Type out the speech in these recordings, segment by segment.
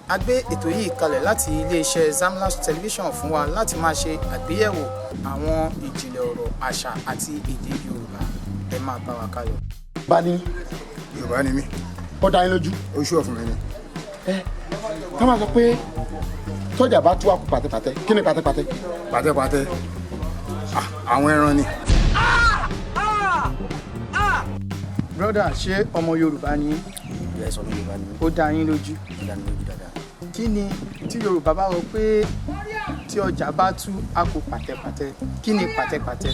A gbé ètò yìí kalẹ̀ láti iléeṣẹ́ Zamlas Television fún wa láti máa ṣe àgbéyẹ̀wò àwọn ìjìnlẹ̀ ọ̀rọ̀ àṣà àti èdè Yorùbá. Ẹ máa bá wa kálọ. Bá ní. Yorùbá ni mí. Ó dá yín lójú? Ó sure fún mi ni. Ẹ ká máa sọ pé tọ́jà bá tú, á kù pàtẹ́pàtẹ́. Kí ni pàtẹ́pàtẹ́? Pàtẹ́pàtẹ́, ah, àwọn ẹran ni. Brother, ṣé ọmọ Yorùbá ni yín? Yes, ọmọ Yorùbá ni mí. Ó dá yín lójú? Ó dá mi lójú dáadáa. Kí ni tí Yorùbá bá wọ pé tí ọjà bá tú, á kù pàtẹ́pàtẹ́, kí ni pàtẹ́pàtẹ́?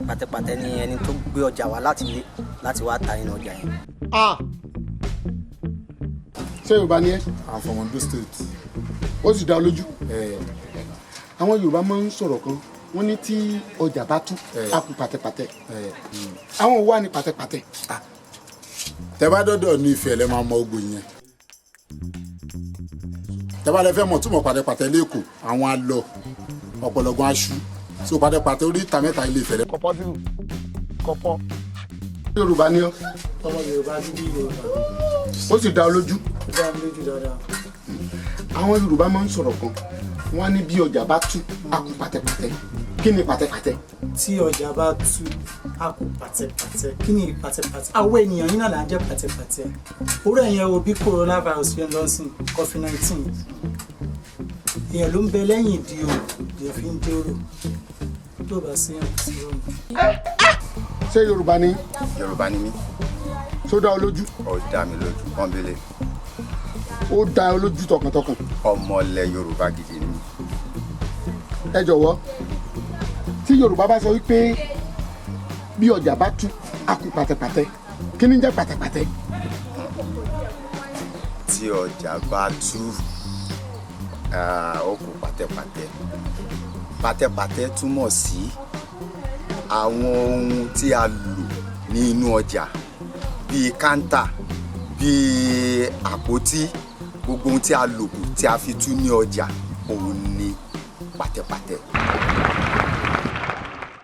Pàtẹ́pàtẹ́ ni ẹni tó gbé ọjà wá láti ilé láti wá ta nínú ọjà yẹn. Ah, ṣé Yorùbá ni ẹ? I'm from Ondo State. Ó sì dá ọ lójú? Ẹ. Àwọn Yorùbá máa ń sọ̀rọ̀ kan, wọ́n ní tí ọjà bá tú, á kù pàtẹ́pàtẹ́. Àwọn wà ní pàtẹ́pàtẹ́. Tẹ bá dọ́dọ̀ ní Ifẹ̀ lẹ máa mọ ogbò yẹn. Tẹ bá lẹ fẹ́ mọ̀ túmọ̀ pàtẹ́pàtẹ́ lẹ́kọ̀ọ́, àwọn alọ ọ̀pọ̀lọpọ̀ aṣú so pàtẹ́pàtẹ́ orí ìta mẹ́ta Ilé Ifẹ̀ lẹ. Kò possible, kò pọ̀. Yorùbá ni ọ? Ọmọ Yorùbá bíbí Yorùbá. Ó sì dá ọ lójú? Ó dá mi lójú dáadáa. Àwọn Yorùbá máa ń sọ̀rọ̀ kan, wọ́n á ní bí ọjà bá tú, á kù pàtẹ́pàtẹ́. Kí ni pàtẹ́pàtẹ́? Tí ọjà bá tú, á kù pàtẹ́pàtẹ́. Kí ni pàtẹ́pàtẹ́? Àwọn ènìyàn yín náà là ń jẹ́ pàtẹ́pàtẹ́. Orí ẹ̀yẹn wo bí coronavirus ṣe ń lọ sí COVID-19, èèyàn ló ń bẹ lẹ́yìn ìdí o, èèyàn fi ń dérò tó bá sí ẹ̀ sí ọ̀nà. Ṣé Yorùbá ni? Yorùbá ni mí. Tó dá ọ lójú? Ó dá mi lójú pọ́nbélé. Ó dá ọ lójú tọkàntọkàn? Ọmọ ilẹ̀ Yorùbá gidi ni mí. Ẹ jọ̀wọ́, tí Yorùbá bá sọ wípé bí ọjà bá tú, á kù pàtẹ́pàtẹ́, kí ni jẹ́ pàtẹ́pàtẹ́? Tí ọjà bá tú, ah, ó kù pàtẹ́pàtẹ́. Pàtẹ́pàtẹ́ túmọ̀ sí àwọn ohun tí a lò ní inú ọjà bíi káńtà, bíi àpótí, gbogbo ohun tí a lò kù tí a fi tú ní ọjà, òun ni pàtẹ́pàtẹ́.